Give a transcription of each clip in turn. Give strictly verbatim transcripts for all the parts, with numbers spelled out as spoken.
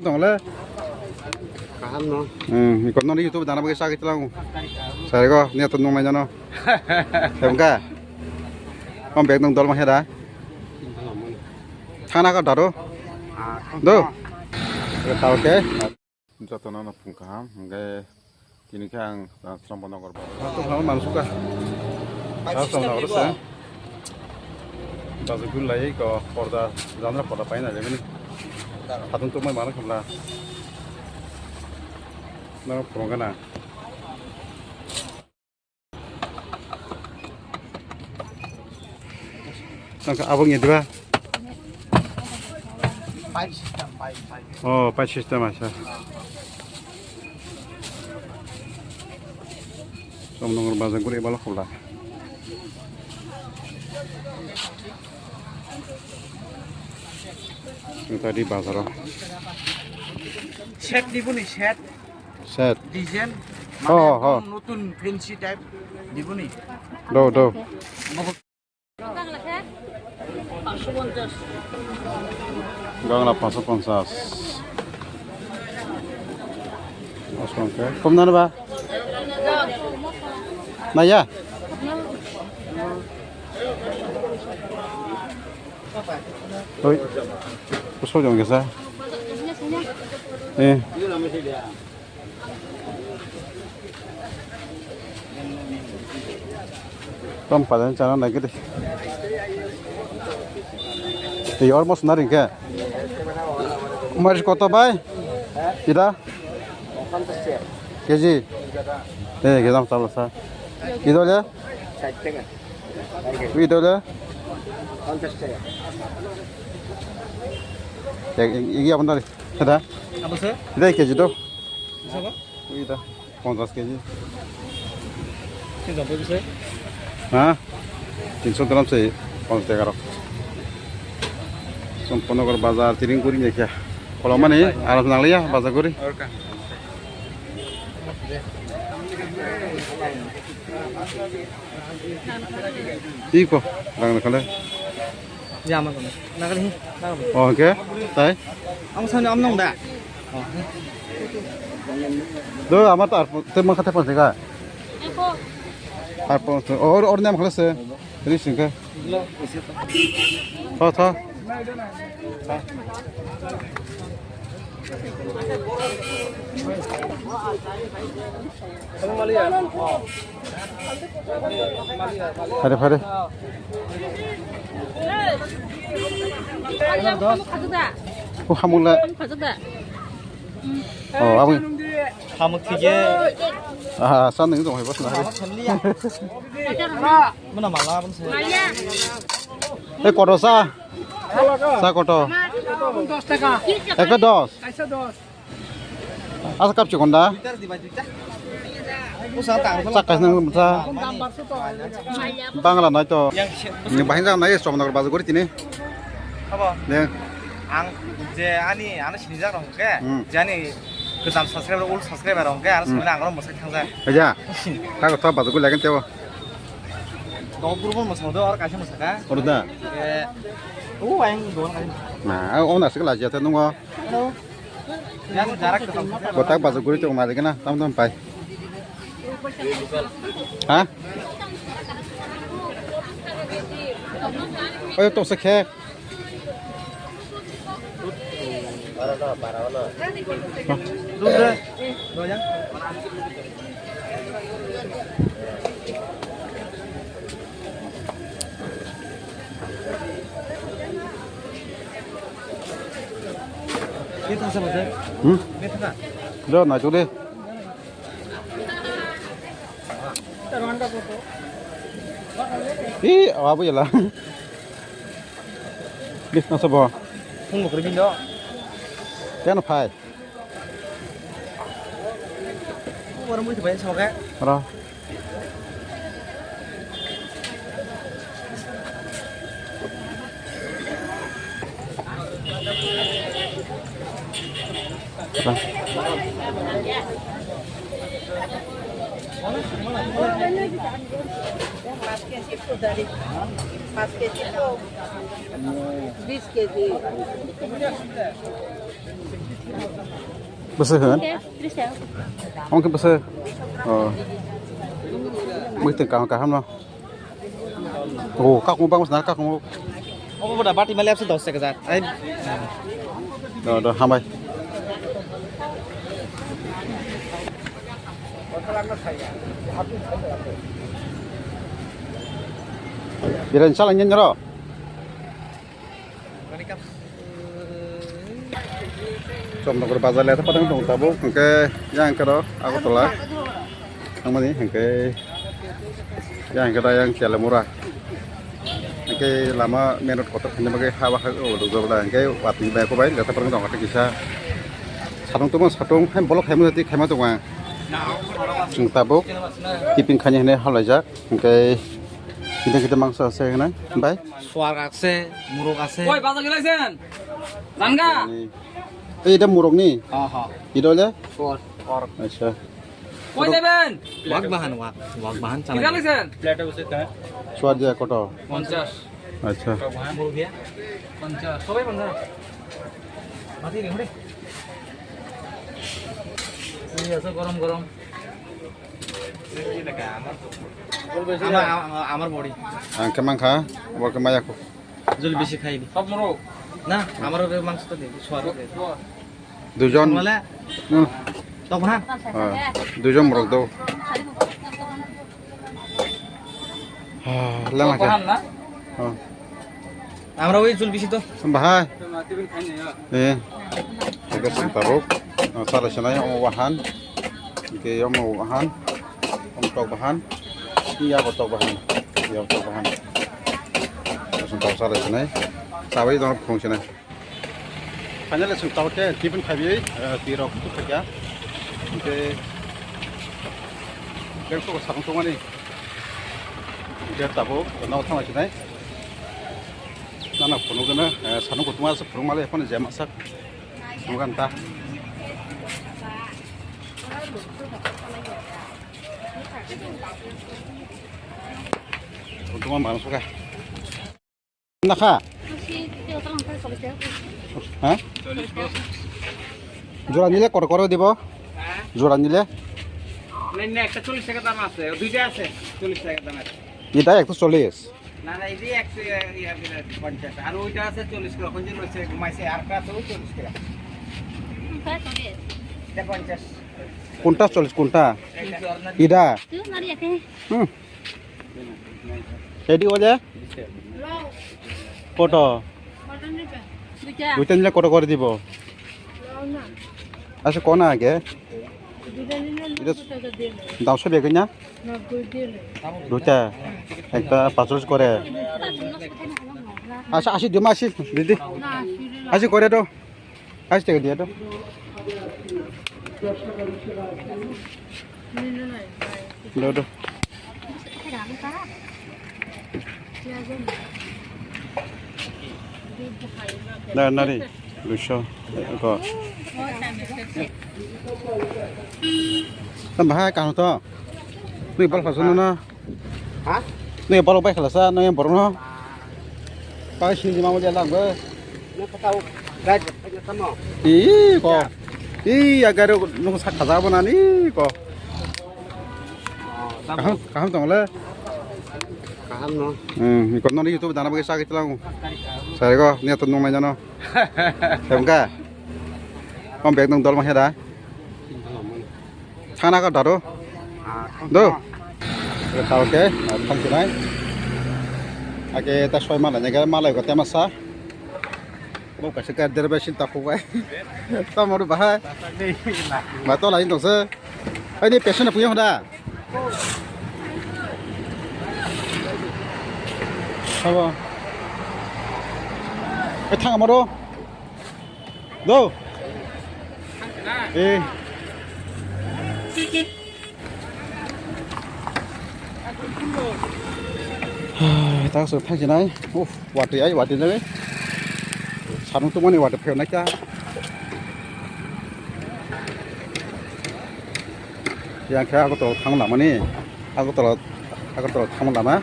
Tong le. Kaham no. Hmm, ikon no YouTube dana bagwi sagwi tlang. Sare go, ni to nung nai jano. Tebka. Kom bag nung dol ma heda. Thana ka daro. Do. Tao ke. Jotono no phung kaham, hingke tini khe ang Chombo Nogor ba. Tong hama mansuka. Chombo Nogor se. Bazu gul lai ko porda, jandra porda paina le bini. Hatun tumai mana khamla. Nang phurung gana. Tangka abo nge diba? Pipe system, pipe, pipe. Oh, pipe system acha. Chombo Nogor bazar guri balo khula. Tadi bazar. Set dibuni set. Set. Design, oh, mane, oh, ekdom notun fancy type dibuni. Do, do. Gangla pansho ponchas. Kom nana ba? Naya? Oi. Kusho jong kesa. Eh. Tom padan chana nai kiri. Ei, almost naring ke. Maris koto bai? Ida? Keji. Eh, gedam sabla sa. Ida le? Wi dole? Ponsas taka. Egi apa tadi? Ada? Apa sih? Dai keji do. Bisa apa? Wi da. Ponsas keji. Sini sampai bisa. Ha? Tinsho gram se ponsas taka rok. Chombo Nogor bazar tiring guri ni kya. Kalau mana ya? Aras nang liya bazar guri. Iko, rang na kale. Ya, ama kono. Na kale hi, na kale. Oh, ke? Tai? Ang sani am nong da. Do, ama ta arpo, te mang kate pon sega. Arpo, or, or nyam kale se. Ri sing ke. Tho, tho. Phare, phare. O hamula. Oh, abang. Hamuk thije. Ah, san nung dong hai bos na. Mana malah pun saya. Eh, koto sa? Sa koto? দশ টাকা। Ekta dos? Kaisa dos. Asa kap chikon da? Sa kaisa nang sa. দাম বাড়ছে তো। Bangla nai to. Ni bahai jang nai Chombo Nogor bazar guri tini. Abo. Ne. Ang je ani ano sinijak rong ke. Hmm. Je ani kejam subscriber, old subscriber rong ke, ano hmm, samani ang rong mosai thangjak. Aja. Kago to bazar guri lagen tebo. Dok group mo sado ar kaisa mosaka. Orda. Eh. O ayang don kaisa. Na, o na sikla jata nungo. Hello. Yang jarak ke tong. Kotak bazar guri tong mari kena, tam tam pai. Ha? Oyo to sekhe. Hmm? Do, na chule. Ih, awa bu yala. Bis na sabo. Phung bo kwrwi bindo. Keno phai. Phung bo rwmwi thwbai soke. Ro. পাঁচ কেজি ফুলদারি, পাঁচ কেজি তো, বিশ KG. Bwswk hwn? Hwnkhe tris taka. Hwnkhe bwswk? Oh. Muitu kaham kaham no. Oh, kakung bang sana kakung. Obo boda bati mali abse dos taka jar. Ai. Do, do, hambai. Biren chala nyen ro. Chomnogor bazar le tong tabuk, hwnkhe yang khe ro Agartala thangmani, hwnkhe yang khe da yang Telemura, hwnkhe lama main road kotor khaina bagwi ha bahai o rwjak da, hwnkhe watwi bai khe bai letha phang tong kisa satung tongma satung hai bolok khaima jati khaima tong ang. Chwng tabuk tiffin khaina hinwi halaijak, hwnkhe kisa kisa mangsa se hwnwi bai. Suar akse, muruk akse. Koi bazar gelaisen? Janga? Ani. Ei, eta murok ni? Aha. Ida ole? Suar. Acha. Koi deben? Wak bahan, wak. Wak bahan chana. Gelaisen? Plate bese ta? Suar dia koto? Ponchas. Acha. Muruk dia? Ponchas. Sobai ponchas. Mati ri, hore. Ini asa gorom gorom. Ama, ama, amar body. Ang khe mankha, bo khe maya kho. Jol bisi khai di. Sab moro. Na, amar be mangso to de, suar de. Dujon. Wala. Hmm. Tok ha. Ah, dujon morok do. Ah, lama khe. Tok ha na? Oh. Amra oi jol bisi to. Bahai. Eh. Ega sing tabuk. Oh, sara sanai omo bahan. Ike omo bahan. Om tok bahan. Iya bo tok bahan. Iya bo tok bahan. Sing tabuk sara sanai. Sabai dong phung sanai. Finally sing tabuk ke tiffin khabi, eh, tirok tu khaja. Ike. Bel ko sabang tongani. Ike tabuk. Nau thang sanai. Nana phunukgwno, eh, sanuk kutung asa phunukmale phone je masak. Phunukgwno ta. Kutung ma manusuka. Nakha? Ha? Jora nile kor kor dibo? Jora nile? না, না, একটা চল্লিশ টাকা দাম আছে, দুইটা আছে চল্লিশ টাকা দাম আছে। এটা একশো চল্লিশ। না, না, এই যে একশো, ইয়া, ইয়া, পঞ্চাশ। আর ওইটা আছে চল্লিশ করে, ওখান থেকে রয়েছে, ঘুমাইছে, আর একটা আছে ওই চল্লিশ করে। এটা পঞ্চাশ। কোনটা চল্লিশ, কোনটা? এটা। এটা? হুম। এটি ওই যে? কত? দুইটা নিলে কত করে দিব? আচ্ছা, কোন আগে? এটা দাম সব একই না? দুইটা, একটা পাঁচশো করে। আচ্ছা, আশি দিমা, আশি দিদি। আশি করে তো। আশি টাকা দিয়া তো। দাও, দাও। না, না রে, দুইশো। Tam bahai kaham to. Twi bal phasu no na. Ha? Nui borok bai khalasa, nui borok no. Pai sini ma wajah lang be. Nui kata u, guys, tamo. Ih, ko. Ih, agar nung sak khaja bo nani, ko. Kaham, kaham tong le. Kaham no. Hmm, ko noni YouTube dana bagi sakit lang. Sari ko, ni atau nung nanya no. Tengka. Kom bag nung dol ma heda. Thana ka daro. Do. Tao ke, thang sinai. Ake ta soi mala ne ga mala ko tema sa. Bo ka se ka der ba sin ta ko bai. Ta mo bahai. Ma to lai dong se. Ai ni pesen puyo da. Sabo. Ai thang amaro. Do. Eh. Tak so thang sinai. Uf, wati ai, wati nai. Sanung tu mani wati pheo nai kya. Yang khe Agartala thang lamani, Agartala, Agartala thang lama.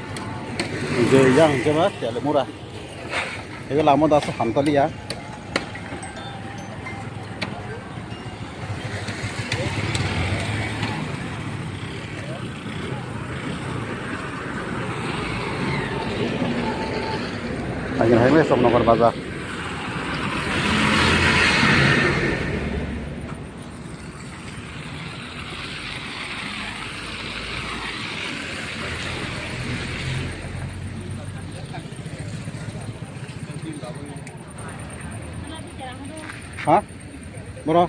Je yang je ba Telemura. Ego lama da sa hamtaliya. Ang hai mai Choknogor bazar. Ha? Boro?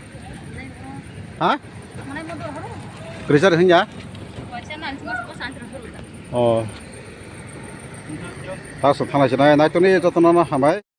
Ha? Kwrwi chari hwnja? Oh. Taso thanglai se nai, nai tongni jotono no hambai.